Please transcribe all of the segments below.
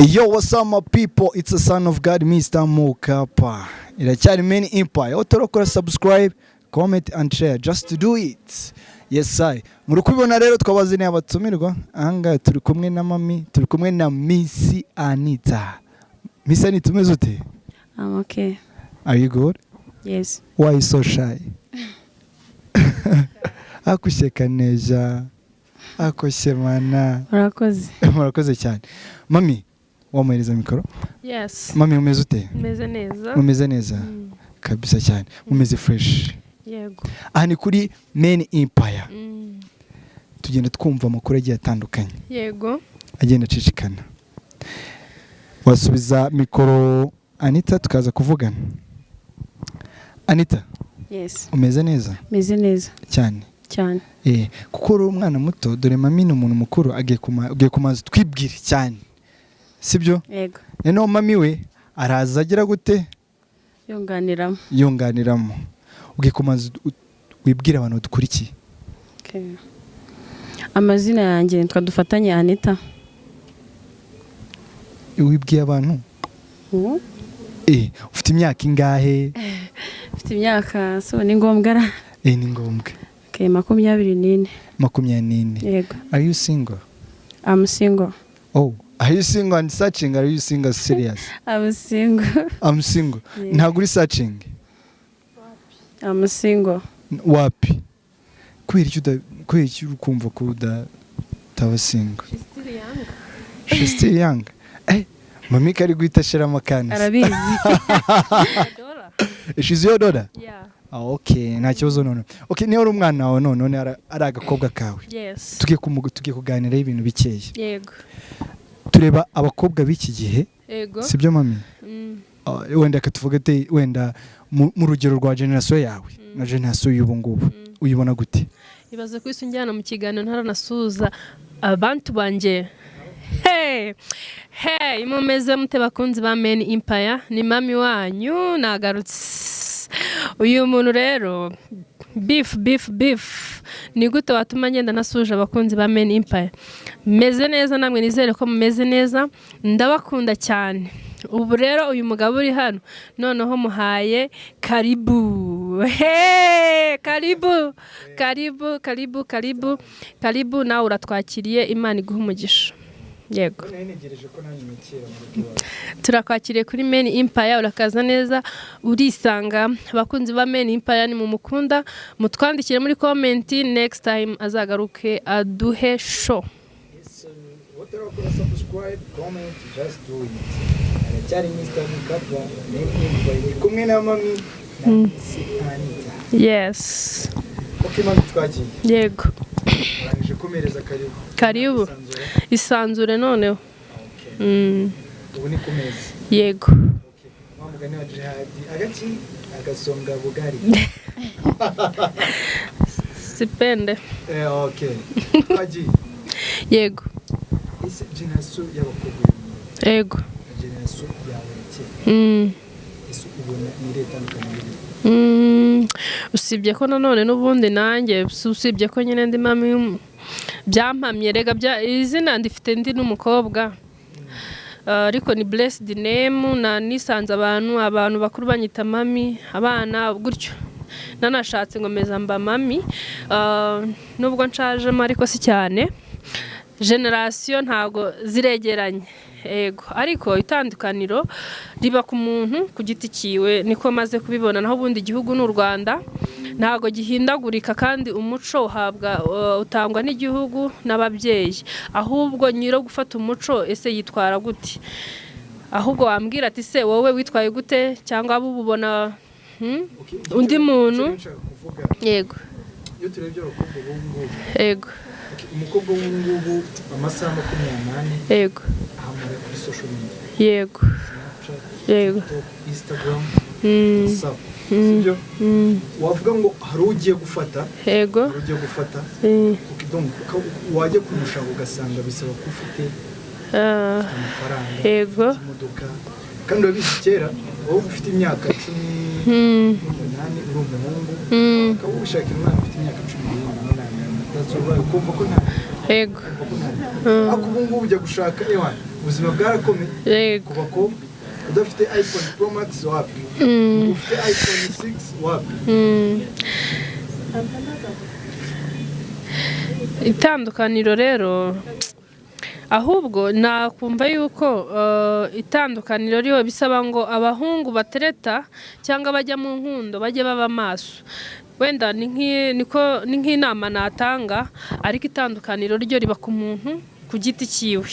Yo, what's up, my people? It's a son of God, Mr. Mukapa. Iracyari Main Empire. Utorakora subscribe, comment and share just to do it. Yes, I. Muri kubibona rero, twabazaniye abatumirwa. Ahangaha turi kumwe na mami, turi kumwe na Miss Anita. Miss Anita, umeze ute? I'm okay. Are you good? Yes. Why you so shy? Akuseka neza. Akoshe mana. Urakoze. Murakoze cyane. Mami, wamuhereza mikoro? Yes. Mami, umeze ute? Meze neza. Mumeze neza? Mm. Kabisa cyane. Mumeze fresh. Yego. Aha ni kuri Main Empire. Tugenda twumva amakuru agiye atandukanye agenda acicikana. Wasubiza mikoro Anita, tukaza kuvugana. Anita, Yes. umeze neza? Meze neza. Cyane? Cyane. Kuko uri umwana muto, dore mami ni umuntu mukuru, agiye kumaza twibwire cyane, sibyo? Yego. Noneho mami we araza agira gute? Yunganiramo. Yunganiramo. Ugiye kumaza wibwire abantu badukurikiye. Okay. Amazina yanjye nitwa Dufatanye Anita. Wibwiye abantu. Ufite imyaka ingahe? Mfite imyaka, so ni ngombwa ra? Ni ngombwa. Okay, 24. 24? Yego. Are you single? I'm single. Oh, are you single and searching? Are you single serious? I'm single. I'm single. Yeah. Ntabwo uri searching? I'm single. Wapi, kubera iki uri kumva ko utaba single? She's still young. She's still young. Mami kari guhita ashiramo akana. Arabizi. Dora. She's your daughter? Yeah. Ah, okay, nta kibazo. None okay, niba ari umwana wawe, none ari agakobwa kawe, Yes. tugiye kuganiraho ibintu bikeya. Yego. Tureba abakobwa b'iki gihe. Yego. Sibyo, mami? Mm. Ah, wenda reka tuvuge ati wenda mu rugero rwa generasiyo yawe na generasiyo y'ubu ngubu, uyibona gute? Ibaze ko isi unjyana mu kiganiro ntaranasuhuza abantu banjye. Hey! Hey, mumeze mute, bakunzi ba Main Empire? Ni mami wanyu nagarutse. Uyu muntu rero, beef, beef, beef. Ni gute watuma ngenda nasuje abakunzi ba Main Empire? Meze neza, namwe nizere ko mumeze neza. Ndabakunda cyane. Ubu rero uyu mugabo uri hano noneho muhaye karibu. Hey, karibu, karibu, karibu, karibu, karibu. Nawe uratwakiriye, Imana iguha umugisha. Yego, turakwakiriye kuri Main Empire, urakaza neza, urisanga. Abakunzi ba Main Empire, ni mumukunda, mutwandikire muri comment, next time azagaruke aduhe show. Utarakora subscribe, comment, just do it. Aracyari Mr. Mukapa, Main Empire, ndi kumwe na mami na Miss Anita. Yes. Okay mami, twagiye. Yego. Urangije kumereza karibu. Karibu. Isanzure. Isanzure noneho. Okay. Ubu ni ku meza. Yego. Okay. Wa mugani wa Jihadi, agaki agasonga bugari. Sipende. Okay, twagiye. Yego. Ese generasiyo y'abakobwa uyu munsi na generasiyo yawe ya kera, ese ubona ni irihe tandukaniro riri? Usibye ko nanone n'ubundi nanjye usibye ko nyine ndi mami byampamye rega bya izina ndifite, ndi n'umukobwa. Ariko ni blessed name, na nisanze abantu bakuru banyita mami, abana gutyo, nanashatse ngomeza mba mami. Nubwo nshajemo ariko si cyane. Generasiyo ntabwo ziregeranye, yego, ariko itandukaniro riba ku muntu ku giti cyiwe, niko maze kubibona. Naho ubundi igihugu ni u Rwanda, ntabwo gihindagurika, kandi umuco uhabwa, utangwa n'igihugu n'ababyeyi. Ahubwo nyiro gufata umuco, ese yitwara gute? Ahubwo wambwira ati: "Se wowe witwaye gute?" Cyangwa abo ubona, Undi muntu. Icyo nshaka kuvuga, Yego. iyo turebye abakobwa b'ubu ngubu, okay, umukobwa w'ubu ngubu amasaha 24 ahamara kuri social media, Snapchat, TikTok, Instagram, WhatsApp, sibyo? Mm. Wavuga ngo hari ugiye gufata, hari ugiye gufata, okay, donc wajya kumushaka ugasanga bisaba ko ufite amafaranga, ufite imodoka. Kandi urabizi, kera wowe ufite imyaka cumi n'umunani uri umuhungu, ukaba wishakira umwana ufite imyaka 17, n'umunani, ukumva ko nta, kumva ko nta. Ariko ubu ngubu ujya gushaka, ewa Ubuzima bwarakomeye Yego. ku bakobwa. Udafite iPhone Pro Max, wapi. Ufite iPhone 6, wapi. Itandukaniro rero, ahubwo nakumva yuko itandukaniro riho bisaba ngo abahungu batereta cyangwa bajya mu nkundo bajye baba maso. Wenda ni nk'inama natanga, ariko itandukaniro ryo riba ku muntu ku giti cyiwe.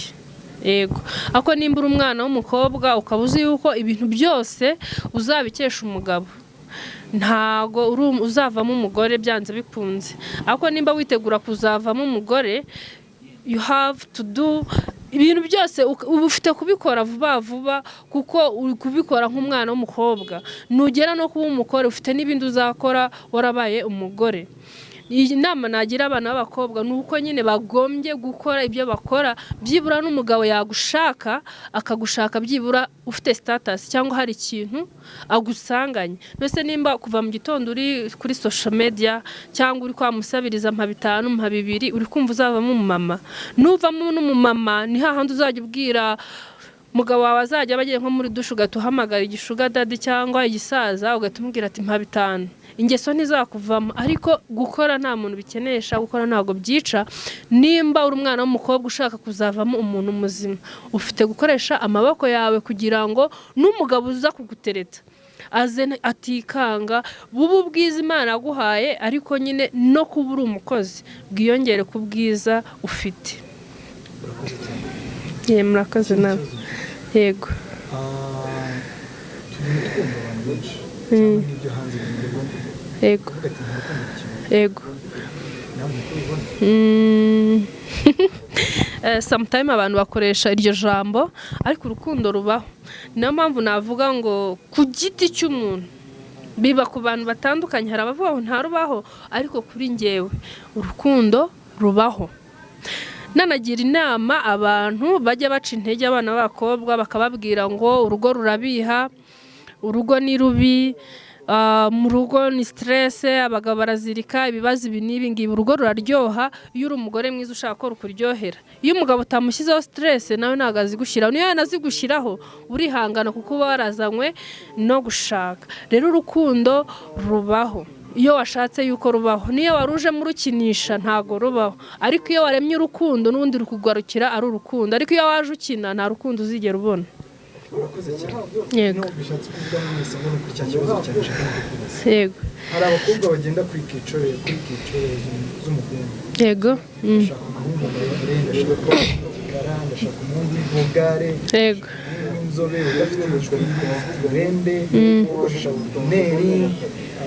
Yego, ariko nimba uri umwana w'umukobwa ukaba uzi yuko ibintu byose uzabikesha umugabo, ntago uzavamo umugore byanze bikunze. Ariko nimba witegura kuzavamo umugore, you have to do ibintu byose, uba ufite kubikora vuba vuba, kuko uri kubikora nk'umwana w'umukobwa. Nugera no kuba umugore, ufite n'ibindi uzakora warabaye umugore. Iyi nama nagira abana b'abakobwa ni uko nyine bagombye gukora ibyo bakora, byibura n'umugabo yagushaka akagushaka byibura ufite status cyangwa hari ikintu agusanganye. Mbese nimba kuva mu gitondo uri kuri social media cyangwa uri kwamusabiriza, mpa 5, mpa 2, uri kumva uzavamo umumama? Nuvamo n'umumama, ni hahandi uzajya ubwira umugabo wawe, azajya aba agiye nko muri douche, ugahita uhamagara igisugar daddy cyangwa igisaza, ugahita umubwira ati: "Mpa 5." Ingeso ntizakuvamo. Ariko gukora nta muntu bikenesha, gukora ntabwo byica. Nimba uri umwana w'umukobwa ushaka kuzavamo umuntu muzima, ufite gukoresha amaboko yawe kugira ngo n'umugabo uza kugutereta aze atikanga. Buba ubwiza Imana yaguhaye, ariko nyine no kuba uri umukozi bwiyongere ku bwiza ufite. Urakoze cyane. Ye, murakoze nawe. Yego. Tugenda twumva abantu benshi cyangwa n'ibyo hanze bigenda kuvuga ati: "Nta rukundo rukibona." Nawe niko ubibona? Sometime abantu bakoresha iryo jambo, ariko urukundo rubaho. Niyo mpamvu navuga ngo ku giti cy'umuntu biba ku bantu batandukanye. Hari abavuga ngo ntarubaho, ariko kuri njyewe urukundo rubaho. Nanagira inama abantu bajya baca intege abana b'abakobwa, bakababwira ngo urugo rurabiha, urugo ni rubi, mu rugo ni stress, abagabo barazirika ibibazo ibi n'ibi ngibi. Urugo ruraryoha iyo uri umugore mwiza ushaka ko rukuryohera. Iyo umugabo utamushyizeho stress, nawe ntabwo azigushyiraho. Niyo yanazigushyiraho, urihangana kuko uba warazanywe no gushaka. Rero urukundo rubaho iyo washatse yuko rubaho. Niyo wari ujemo urukinisha, ntabwo rubaho. Ariko iyo waremye urukundo, n'ubundi rukugarukira ari urukundo. Ariko iyo waje ukina, nta rukundo uzigera ubona. Urakoze cyane. Yego. No bishatse kuvuga mwese ngo ni kuri cya kibazo cyane nshaka no kukubaza. Yego. Hari abakobwa bagenda kuri kicore kuri kicore z'umuhungu. Ndashaka umuhungu muremure, ndashaka igikara, ndashaka umuhungu w'imbogare, umuhungu w'inzobe udafite ijwi, ufite ibirende, ukoresha ordinaire,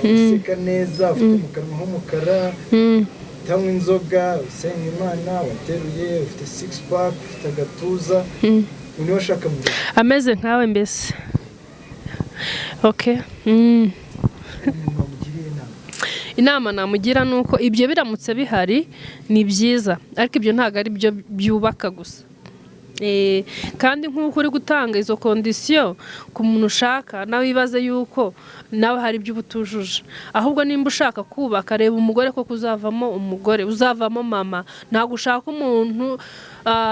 useka neza, ufite mu kanwa h'umukara, utanywa inzoga, usenga Imana, wateruye, ufite six pack, ufite agatuza. Niwe ashaka mu rugo. Ameze nkawe mbese, okay. Umuntu wamugiriye inama? Inama namugira ni uko ibyo biramutse bihari ni byiza, ariko ibyo ntabwo ari byo byubaka gusa. Kandi nk'uko uri gutanga izo condition ku muntu ushaka, nawe wibaze yuko nawe hari ibyo uba utujuje. Ahubwo nimba ushaka kubaka, reba umugore koko uzavamo umugore, uzavamo mama. Ntabwo ushaka umuntu,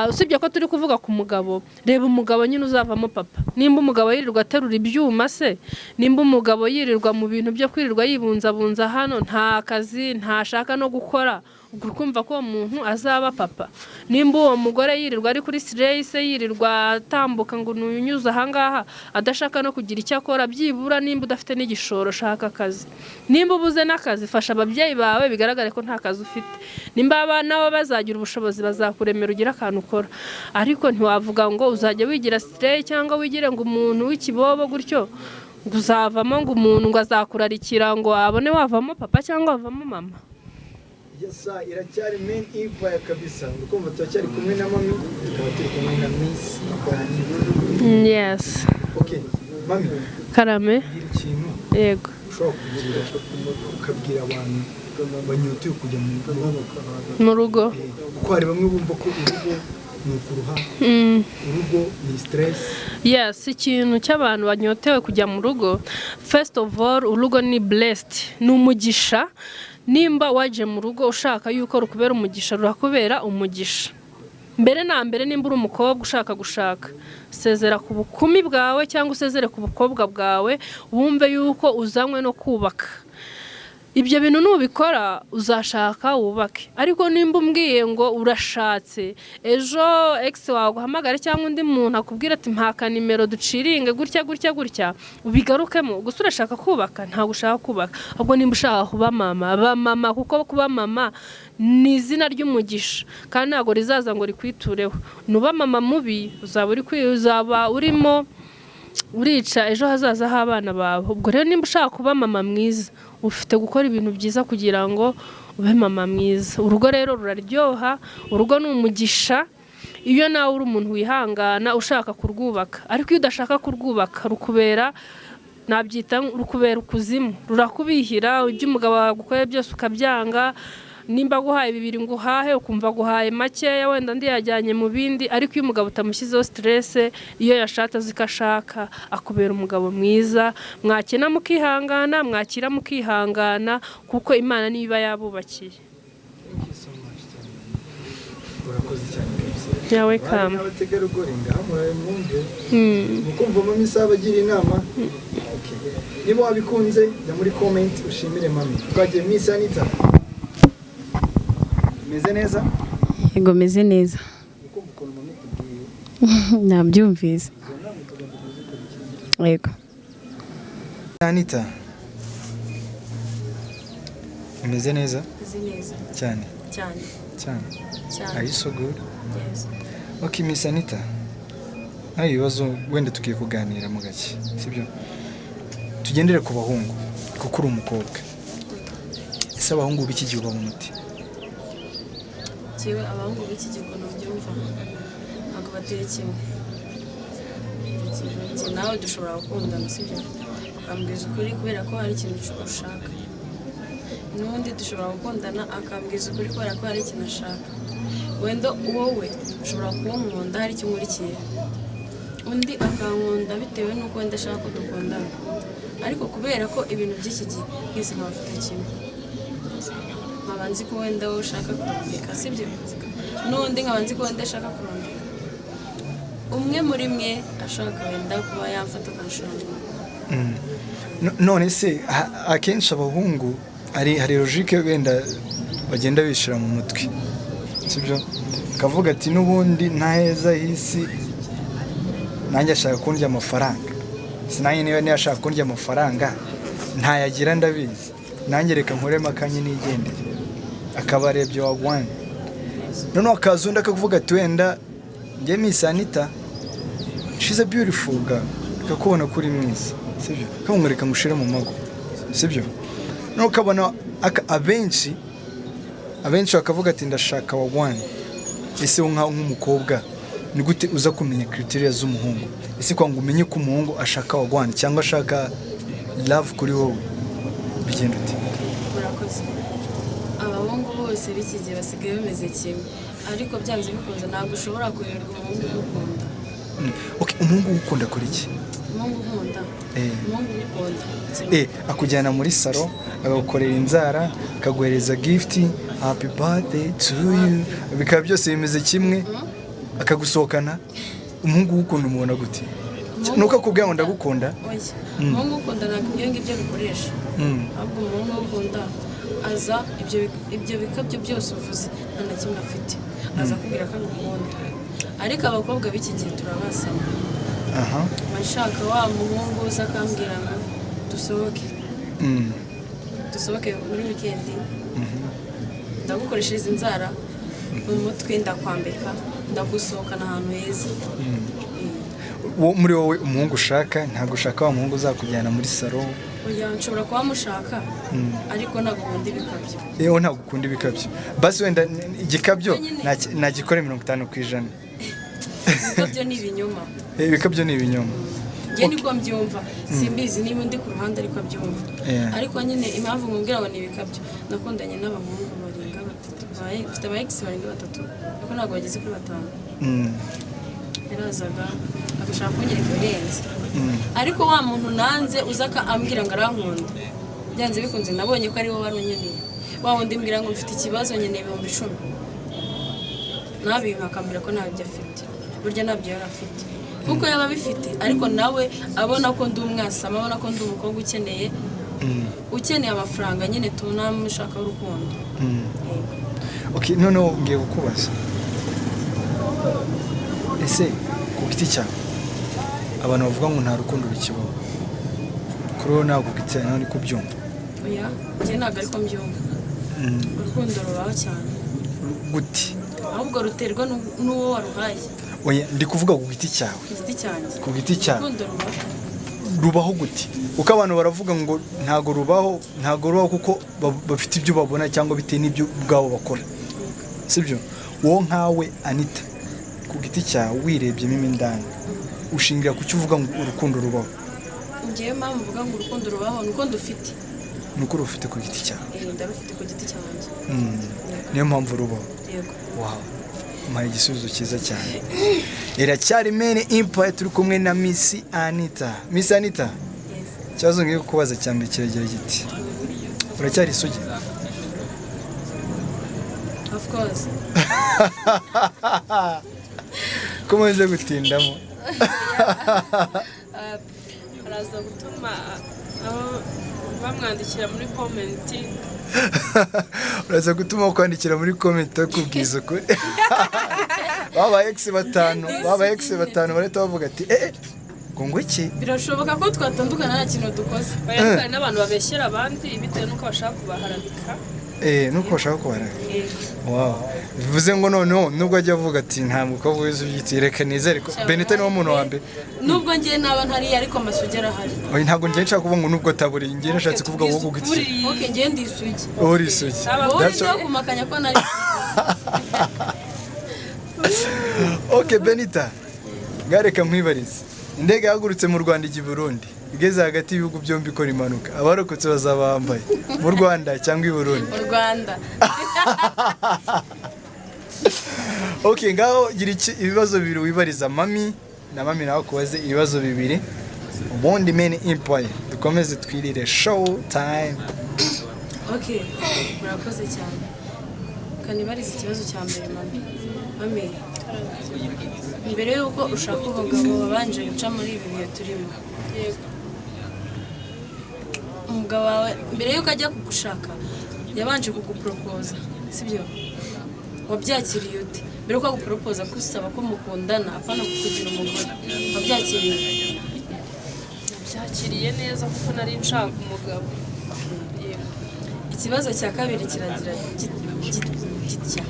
usibye ko turi kuvuga ku mugabo, reba umugabo nyine uzavamo papa. Nimba umugabo yirirwa aterura ibyuma se, nimba umugabo yirirwa mu bintu byo kwirirwa yibunzabunza hano, nta kazi, ntashaka no gukora, ubwo uri kumva ko uwo muntu azaba papa? Nimba uwo mugore yirirwa ari kuri sireyise, yirirwa atambuka ngo nuyunyuze ahangaha, adashaka no kugira icyo akora, byibura nimba udafite n'igishoro, shaka akazi. Nimba ubuze n'akazi, fasha ababyeyi bawe bigaragare ko nta kazi ufite. Nimba abana bo bazagira ubushobozi, bazakuremera ugire akantu ukora. Ariko ntiwavuga ngo uzajya wigira sireyi cyangwa wigire ngo umuntu w'ikibobo gutyo, ngo uzavamo ngo umuntu ngo azakurarikira ngo abone wavamo papa cyangwa wavamo mama. Yes, iracyari Main Empire kabisa. Urukumva turacyari kumwe na mami, tukaba turi kumwe na Miss Danita. Yes. Okay, mami. Karame. Mbwira ikintu ushobora kugira ukabwira abantu banyotewe kujya mu rugo. Mu rugo. Kuko hari bamwe bumva ko urugo ni ukuruha, urugo ni stress. Yes, ikintu cy'abantu banyotewe kujya mu rugo, first of all, urugo ni blessed, ni umugisha. Nimba waje mu rugo ushaka yuko rukubera umugisha, rurakubera umugisha. Mbere na mbere, nimba uri umukobwa ushaka gushaka, sezera ku bukumi bwawe cyangwa usezere ku bukobwa bwawe, wumve yuko uzanywe no kubaka. Ibyo bintu nubikora uzashaka wubake. Ariko nimba umbwiye ngo urashatse, ejo ex wawe aguhamagare cyangwa undi muntu akubwira ati: "Mpaka nimero duciringe gutya gutya gutya," ubigarukemo. Gusa urashaka kubaka? Ntabwo ushaka kubaka. Ahubwo nimba ushaka kuba mama, ba mama, kuko kuba mama ni izina ry'umugisha kandi ntabwo rizaza ngo rikwitureho. Nuba mama mubi, uzaba urimo urica ejo hazaza h'abana bawe. Ubwo rero nimba ushaka kuba mama mwiza, ufite gukora ibintu byiza kugira ngo ube mama mwiza. Urugo rero ruraryoha, urugo ni umugisha iyo nawe uri umuntu wihangana ushaka kurwubaka. Ariko iyo udashaka kurwubaka, rukubera, nabyita rukubera ukuzimu, rurakubihira. Ibyo umugabo wagukoreye byose ukabyanga. Nimba aguhaye bibiri ngo uhahe, ukumva aguhaye makeya, wenda andi yajyanye mu bindi. Ariko iyo umugabo utamushyizeho stress, iyo yashatse azi ko ashaka, akubera umugabo mwiza. Mwakina mukihangana, mwakira mukihangana, kuko Imana niyo iba yabubakiye. Thank you so much cyane. Urakoze cyane kabisa. You're welcome. Bari n'abategarugori ngaha, murabe mwumve mukumva mami isaba agira inama. Okay. Niba wabikunze, jya muri comment ushimire mami. Twagiye. Miss Anita, meze neza? Yego, meze neza. Ukumva ukuntu mami tubwiye? Nabyumvise. Izo nama tugomba kuzikurikiza. Yego. Anita, umeze neza? Meze neza. Cyane? Cyane. Cyane? Cyane. Are you so good? Okay, Miss Anita, nawe ibibazo wenda tugiye kuganira mu gake, sibyo? Tugendere ku bahungu kuko uri umukobwa. Ese abahungu b'iki gihe ubabona ute? Njyewe abahungu b'iki gihe ukuntu byumva, ntabwo bateye kimwe. Urugero, njye nawe dushobora gukundana, sibyo? Ukambwiza ukuri kubera ko hari ikintu ushaka. N'ubundi dushobora gukundana, akambwiza ukuri kubera ko hari ikintu ashaka. Wenda wowe ushobora kunkunda hari icyo nkurikiye, undi akankunda bitewe n'uko wenda ashaka ko dukundana. Ariko kubera ko ibintu by'iki gihe mwese nkabafata kimwe, nkaba nzi ko wenda wowe ushaka kurambika, sibyo? N'undi nkaba nzi ko wenda ashaka kurambika. Umwe muri mwe ashaka wenda kuba yamfata akanshira mu None se akenshi abahungu hari logique wenda bagenda bishira mu mutwe, sibyo? Akavuga ati: "N'ubundi nta heza h'isi, nanjye ashaka kundya amafaranga. Sinanjye niba ashaka kundya amafaranga ntayagira, ndabizi, nanjye reka nkuremo akanye nigendere." Akaba arebye wagwanye. Noneho akaza undi akakuvuga ati: "Wenda njye Miss Anita, she's a beautiful girl," akakubona ko uri mwiza, sibyo? Kamumwereka ngo ushire mu mago, sibyo? Noneho ukabona abenshi bakavuga ati: "Ndashaka wagwanye." Ese wowe nk'umukobwa ni gute uza kumenya criteria z'umuhungu? Ese kwa ngo umenye ko umuhungu ashaka wagwanye cyangwa ashaka love kuri wowe, bigenda ute? Murakoze. Abahungu bose b'iki gihe basigaye bameze kimwe, ariko byanze bikunze ntabwo ushobora kuyoberwa umuhungu ugukunda. Okay, umuhungu ugukunda akora iki? Umuhungu ukunda? Umuhungu ugukunda Akujyana muri salon, akagukorera inzara, akaguhereza gift, "Happy birthday to you," bikaba byose bimeze kimwe, akagusohokana. Umuhungu ugukunda umubona gute? Nuko akubwira ngo "Ndagukunda"? Oya, umuhungu ukunda ntabwo ibyo ngibyo bikoresha. Ahubwo umuhungu ukunda aza ibyo bikabyo byose uvuze nta na kimwe afite, aza akubwira ko agukunda. Ariko abakobwa b'iki gihe turabasama. Mba nshaka wa muhungu uza akambwira ngo dusohoke, dusohoke muri wikendi, ndagukoreshereza inzara mu mutwe, ndakwambika, ndagusohokana ahantu heza. Muri wowe umuhungu ushaka, ntabwo ushaka wa muhungu uzakujyana muri salon? Oya, nshobora kuba mushaka, ariko ntabwo nkunda ibikabyo. Yewe, ntabwo ukunda ibikabyo. Basi wenda igikabyo nagikore 50%. Ibikabyo ni ibinyoma. Ibikabyo ni ibinyoma. Njye nibwo mbyumva, simbizi niba undi ku ruhande ariko abyumva. Ariko nyine impamvu nkubwira ngo ni ibikabyo, nakundanye n'abahungu barenga batatu. Mfite aba ex barenga batatu, ariko ntabwo bageze kuri batanu. Yarazaga agashaka kunyereka ibirenze. Ariko wa muntu nanze uza ambwira ngo arankunda, byanze bikunze nabonye ko ari wowe wari unkeneye. Wa wundi mbwira ngo mfite ikibazo, nkeneye 10,000. Nabimpa akambwira ko ntabyo afite. Burya ntabyo yari afite, kuko yaba abifite, ariko nawe abona ko ndi umwasama, abona ko ndi umukobwa ukeneye amafaranga nyine, tunamushaka urukundo. Yego. Okay, noneho ngiye kukubaza, ese ku giti cyawe, abantu bavuga ngo nta rukundo rukibaho, kuri wowe ntabwo ku giti cyawe nawe ni kubyumva? Oya, njye ntabwo ariko mbyumva. Urukundo rubaho cyane. Gute? Ahubwo ruterwa n'uwo waruhaye. Oya, ndi kuvuga ku giti cyawe. Ku giti cyanjye. Ku giti cyawe. Urukundo rubaho. Rubaho gute? Kuko abantu baravuga ngo ntago rubaho, ntago rubaho kuko bafite ibyo babona cyangwa bitewe n'ibyo ubwabo bakora, sibyo? Wowe nkawe Anita, ku giti cyawe, wirebyemo indani, ushingira ku cyo uvuga ngo urukundo rubaho? Ngewe mpamvu mvuga ngo urukundo rubaho ni uko ndufite. Ni uko rufite ku giti cyawe? Eh, ndarufite ku giti cyanjye. Niyo mpamvu rubaho? Yego. Wow, umpaye igisubizo cyiza cyane. Iracyari Mene Empire, turi kumwe na Miss Anita. Miss Anita. Yes. Ikibazo ngiye kukubaza cya mbere kiragira giti: uracyari isugi? Of course. Ko mumaze gutindamo? Araza gutuma abo bamwandikira muri comment. Uraza gutuma kwandikira muri comment akubwiza ukuri. Baba ex batanu barahita bavuga ati: "Eh, ngo iki?" Birashoboka ko twatandukana nta kintu dukoze. Oya, ariko hari n'abantu babeshyera abandi bitewe n'uko bashaka kubaharabika. Eh, nuko bashaka kubaranga. Yego. Wow, bivuze ngo noneho nubwo ajya avuga ati nta mukobwa wese ubyitiye, reka nizere ko Benita niwo muntu wa mbere. Nubwo ngiye naba ntariye, ariko amasugi arahari. Oya, ntabwo ngiye nshaka kuvuga ngo nubwo ataburiye, ngiye nashatse kuvuga wowe ku giti cyawe. Ok, ngiye ndi isugi. Wowe uri isugi. Wowe That's uri kumakanya ko nari. Ok, Benita, ngareka nkwibarize: indege yahagurutse mu Rwanda ijya i Burundi, igeze hagati y'ibihugu byombi ikora impanuka, abarokotse bazaba bambaye mu Rwanda cyangwa i Burundi? Mu Rwanda. Ok, ngaho gira ibibazo bibiri wibariza mami, na mami nawe akubaze ibibazo bibiri, ubundi Mene Empire dukomeze twirire show time. Ok, murakoze cyane. Kanibariza ikibazo cya mbere mami. Mami, mbere y'uko ushaka umugabo wabanje guca muri ibi bihe turimo? Yego. Umugabo wawe mbere y'uko ajya kugushaka yabanje kuguporopoza, sibyo? Wabyakiriye ute mbere y'uko aguporopoza, gusaba ko mukundana, apana kukugira umugore? Wabyakiriye ute? Nabyakiriye neza kuko nari nshaka umugabo. Yego. Ikibazo cya kabiri kiragira gitya: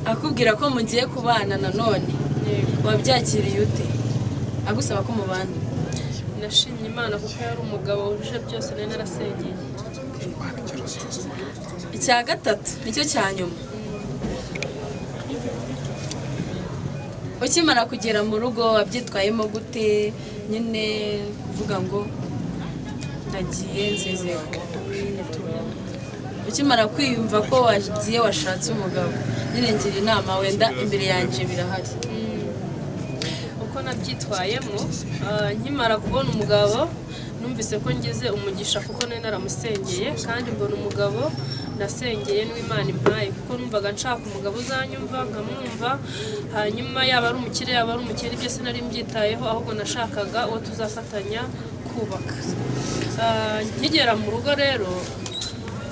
akubwira ko mugiye kubana nanone, wabyakiriye ute agusaba ko mubana? Nashimye Imana kuko yari umugabo wujuje byose nari narasengeye. Icya gatatu nicyo cya nyuma: ukimara kugera mu rugo wabyitwayemo gute nyine, kuvuga ngo ndagiye nsezeye ku nyine tu, ukimara kwiyumva ko wagiye washatse umugabo nyine? Ngira inama wenda, imbere yanjye birahari. Uko nabyitwayemo, nkimara kubona umugabo numvise ko ngize umugisha kuko nari naramusengeye, kandi mbona umugabo nasengeye niwe Imana impaye, kuko numvaga nshaka umugabo uzanyumva nkamwumva, hanyuma yaba ari umukire, yaba ari umukene, byose nari mbyitayeho, ahubwo nashakaga uwo tuzafatanya kubaka. Nkigera mu rugo rero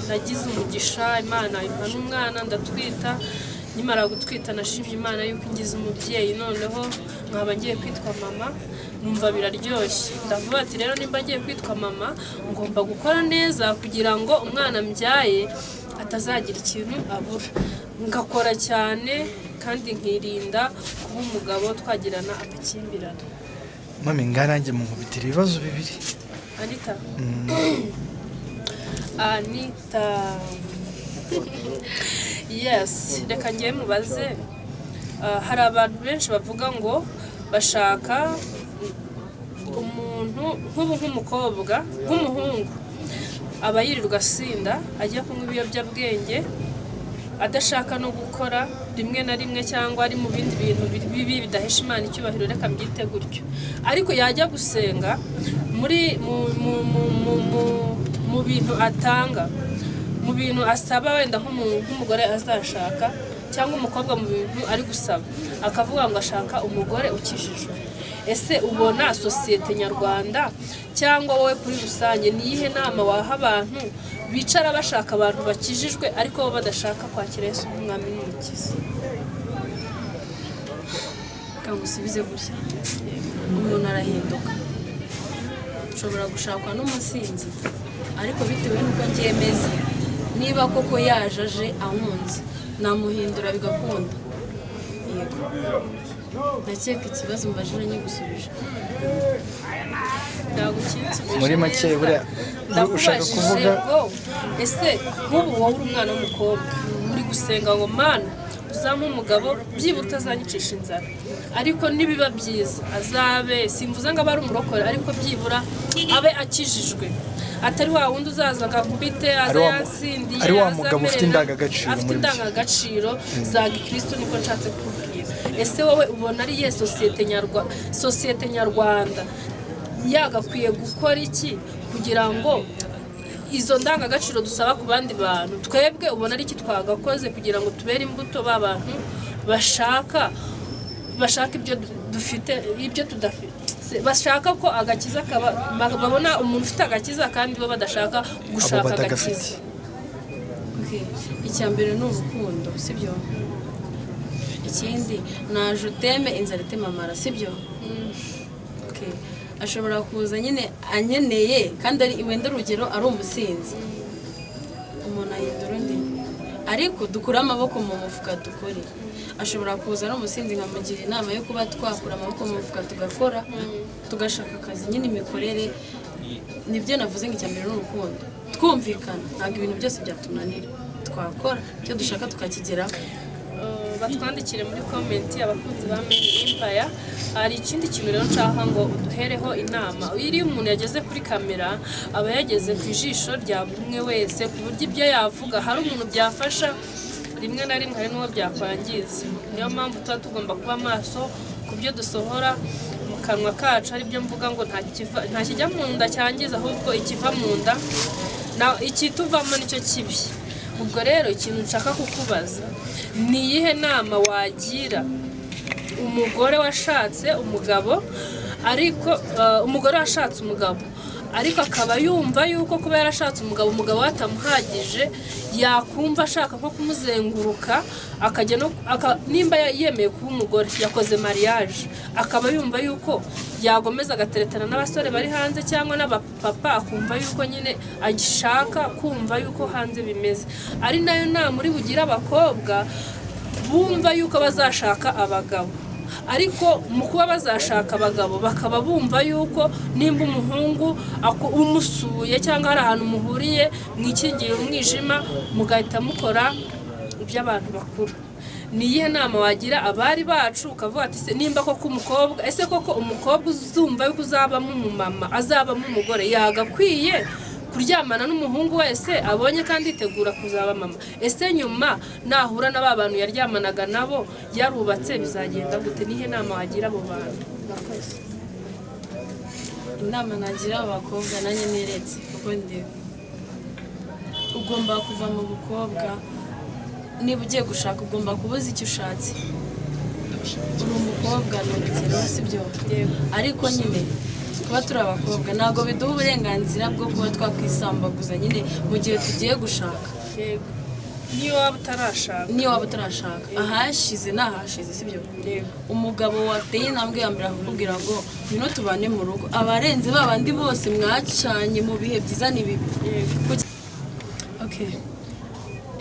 nagize umugisha, Imana impa n'umwana, ndatwita. Nkimara gutwita nashimye Imana yuko ingize umubyeyi, noneho nkaba ngiye kwitwa mama, numva biraryoshye. Ndavuga ati rero nimba ngiye kwitwa mama, ngomba gukora neza kugira ngo umwana mbyaye atazagira ikintu abura, ngakora cyane kandi nkirinda kuba umugabo twagirana amakimbirane. Mami, ngarange munkubitira ibibazo bibiri. Anita, Anita, yes, reka ngiye mubaze. Hari abantu benshi bavuga ngo bashaka umuntu nk'ubu, nk'umukobwa, nk'umuhungu, aba yirirwa asinda, ajya kunywa ibiyobyabwenge, adashaka no gukora rimwe na rimwe, cyangwa ari mu bindi bintu bibi bidahesha Imana icyubahiro, reka mbyite gutyo, ariko yajya gusenga muri mu, mu, mu, mu, mu, mu bintu atanga. Mu bintu asaba wenda nk'umugore azashaka cyangwa umukobwa, mu bintu ari gusaba akavuga ngo ashaka umugore ukijijwe. Ese ubona sosiyete nyarwanda cyangwa wowe kuri rusange, ni iyihe nama waha abantu bicara bashaka abantu bakijijwe ariko bo badashaka kwakira Yesu nk'umwami n'umukiza? Reka ngusubize gutya: umuntu arahinduka. Nshobora gushakwa n'umusinzi, ariko bitewe n'uko ngiye meze, niba koko yaje aje ankunze, namuhindura bigakunda. Yego, ndakeka ikibazo mbajije nyigusubije. Ntabwo ukinsubije Muri make, neza. Buriya ushaka Ndakubajije kuvuga ngo ese nk'ubu wowe uri umwana w'umukobwa, uri gusenga ngo: "Mana, uzampe umugabo byibura utazanyicisha inzara, ariko nibiba byiza azabe, simvuze ngo abe ari umurokore, ariko byibura abe akijijwe, atari wa wundi uzaza akakubite aza Ari yasindiye, ari wa aza mugabo ufite indangagaciro afite muri byo. indangagaciro za gikristo." Niko nshatse kukubwira. Ese wowe ubona ari iyihe sosiyete nyarwanda yagakwiye gukora iki kugira ngo izo ndangagaciro dusaba ku bandi bantu, twebwe ubona ari iki twagakoze kugira ngo tubere imbuto ba bantu bashaka ibyo dufite, ibyo tudafite, bashaka ko agakiza kaba, babona umuntu ufite agakiza kandi bo badashaka gushaka Abo batagafite. agakiza? Okay. Icya mbere ni urukundo, sibyo? Ikindi, naje uteme inzara itema amara, sibyo? Okay. Ashobora kuza nyine anyeneye kandi ari wenda, urugero, ari umusinzi. Umuntu ahindura undi, ariko dukure amaboko mu mufuka dukore. Ashobora kuza ari umusinzi, nkamugira inama yo kuba twakura amaboko mu mufuka tugakora, tugashaka akazi nyine, imikorere. Nibyo navuze ngo icya mbere ni urukundo. Twumvikana, ntabwo ibintu byose byatunanira, twakora icyo dushaka tukakigeraho. Batwandikire muri comment abakunzi ba Meni Empire. Hari ikindi kintu rero nshaka ngo uduhereho inama. Iyo umuntu yageze kuri kamera, aba yageze ku ijisho rya buri umwe wese, ku buryo ibyo yavuga hari umuntu byafasha, rimwe na rimwe hari n'uwo byakwangiza. Niyo mpamvu tuba tugomba kuba maso ku byo dusohora mu kanwa kacu. Aribyo mvuga ngo nta kijya mu nda cyangiza, ahubwo ikiva mu nda na ikituvamo nicyo kibi. Ubwo rero ikintu nshaka kukubaza ni iyihe nama wagira umugore washatse umugabo, ariko umugore washatse umugabo ariko akaba yumva yuko kuba yarashatse umugabo, umugabo we atamuhagije, yakumva ashaka nko kumuzenguruka, akajya no nimba yemeye kuba umugore, yakoze mariage, akaba yumva yuko yagomeza agateretana n'abasore bari hanze cyangwa n'abapapa, akumva yuko nyine agishaka kumva yuko hanze bimeze, ari nayo nama uri bugire abakobwa bumva yuko bazashaka abagabo, ariko mu kuba bazashaka abagabo bakaba bumva yuko nimba umuhungu umusuye cyangwa hari ahantu muhuriye mwikingira umwijima, mugahita mukora iby'abantu bakuru? Ni iyihe nama wagira abari bacu, ukavuga ati: "Se nimba koko umukobwa, ese koko umukobwa uzumva yuko uzabamo umumama, azabamo umugore, yagakwiye kuryamana n'umuhungu wese abonye kandi yitegura kuzaba mama? Ese nyuma nahura na ba bantu yaryamanaga nabo yarubatse, bizagenda gute?" Nihe nama wagira abo bantu? Murakoze. Inama nagira abakobwa, nanjye niretse kuko ndi, ugomba kuva mu bukobwa. Niba ugiye gushaka, ugomba kubuza icyo ushatse. Uri umukobwa, ni urugero, sibyo? Ariko nyine kuba turi abakobwa ntabwo biduha uburenganzira bwo kuba twakwisambaguza nyine mu gihe tugiye gushaka. Yego, niyo waba utarashaka. Niyo waba utarashaka, ahashize ni ahashize, sibyo? Yego. Umugabo wateye intambwe ya mbere akakubwira ngo ngwino tubane mu rugo, abarenze ba bandi bose mwacanye mu bihe byiza n'ibibi. Okay.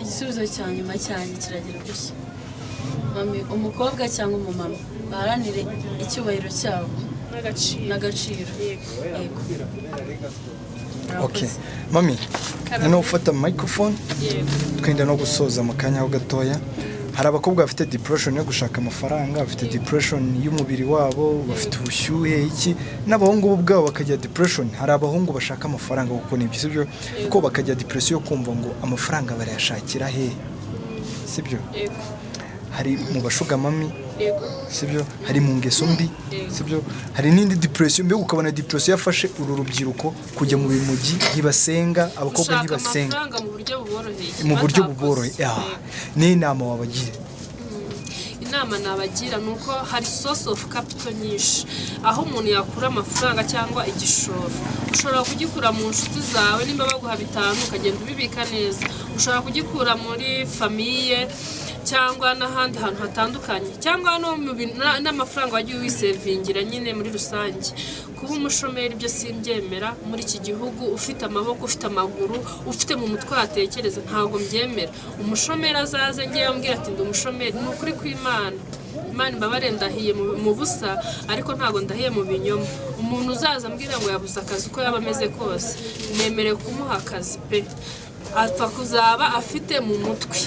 Igisubizo cya nyuma cyanjye kiragira gutya: mami, umukobwa cyangwa umumama baharanire icyubahiro cyabo n'agaciro. N'agaciro. Yego. Yego. Okay, mami, noneho ufata microphone. Yego. Twenda no gusoza mu kanya ho gatoya. Hari abakobwa bafite depression yo gushaka amafaranga, bafite depression y'umubiri wabo, bafite ubushyuhe iki, n'abahungu bo ubwabo bakagira depression. Hari abahungu bashaka amafaranga kuko nibyo, sibyo? Kuko bakagira depression yo kumva ngo amafaranga barayashakira he, sibyo? Yego. Hari mu ba sugar mummy. Yego. Sibyo, hari mu ngeso mbi. Yego. Sibyo, hari n'indi depression. Mbega ukabona depression yafashe uru rubyiruko kujya mu bimugi, ntibasenga, abakobwa Gushaka ntibasenga. amafaranga mu buryo buboroheye, mu buryo batakoze. buboroheye. Yego. Ni inama wabagira? Inama nabagira ni uko hari source of capital nyinshi aho umuntu yakura amafaranga cyangwa igishoro. Ushobora kugikura mu nshuti zawe, nimba baguha 5 ukagenda ubibika neza. Ushobora kugikura muri famille cyangwa n'ahandi hantu hatandukanye, cyangwa no mu n'amafaranga wagiye wisevingira nyine muri rusange. Kuba umushomeri byo simbyemera muri iki gihugu. Ufite amaboko, ufite amaguru, ufite mu mutwe hatekereza, ntabwo mbyemera. Umushomeri azaze ngewe ambwira ati: "Ndi umushomeri." Ni ukuri kw'Imana, Imana imbabare, ndahiye mu busa, ariko ntabwo ndahiye mu binyoma. Umuntu uzaza ambwira ngo yabuze akazi, uko yaba ameze kose nemerewe kumuha akazi pe, apfa kuzaba afite mu mutwe.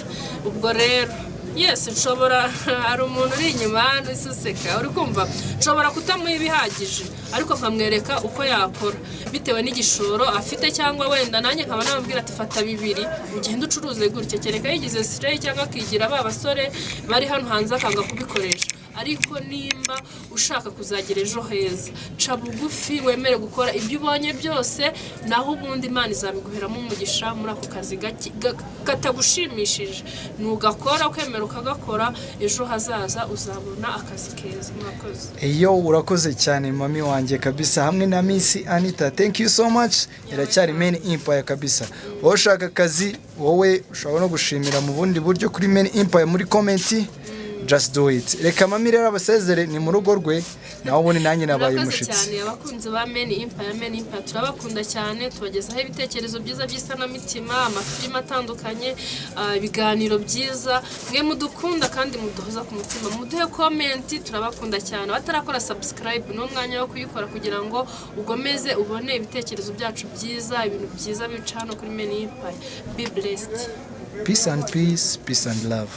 Ubwo rero, yes, nshobora, hari umuntu uri inyuma hano useka, uri kumva, nshobora kutamuha ibihagije, ariko nkamwereka uko yakora bitewe n'igishoro afite, cyangwa wenda nanjye nkaba namubwira ati: "Fata 2 ugende ucuruze gutya." Kereka yigize sireyi cyangwa akigira ba basore bari hano hanze akanga kubikoresha. Ariko nimba ushaka kuzagira ejo heza, ca bugufi, wemere gukora ibyo ubonye byose, naho ubundi Imana izabiguheramo umugisha. Muri ako kazi katagushimishije, nugakora ukemera ukagakora, ejo hazaza uzabona akazi keza. Murakoze. Iyo urakoze cyane, mami wanjye kabisa, hamwe na Miss Anita, thank you so much. Iracyari Main Empire kabisa. Wowe ushaka akazi, wowe ushobora no gushimira mu bundi buryo kuri Main Empire muri comment, just do it. Reka mami rero abasezere, ni mu rugo rwe, nawe ubundi nanjye nabaye Murakoze umushyitsi. cyane, abakunzi ba Main Empire. Main Empire turabakunda cyane, tubagezaho ibitekerezo byiza by'isanamitima, amafilime atandukanye, ibiganiro byiza. Mwe mudukunda kandi muduhoza ku mutima, muduhe comment, turabakunda cyane. Abatarakora subscribe, ni umwanya wo kuyikora kugira ngo ugomeze ubone ibitekerezo byacu byiza, ibintu byiza bica hano kuri Main Empire. Be blessed. Peace and peace, peace and love.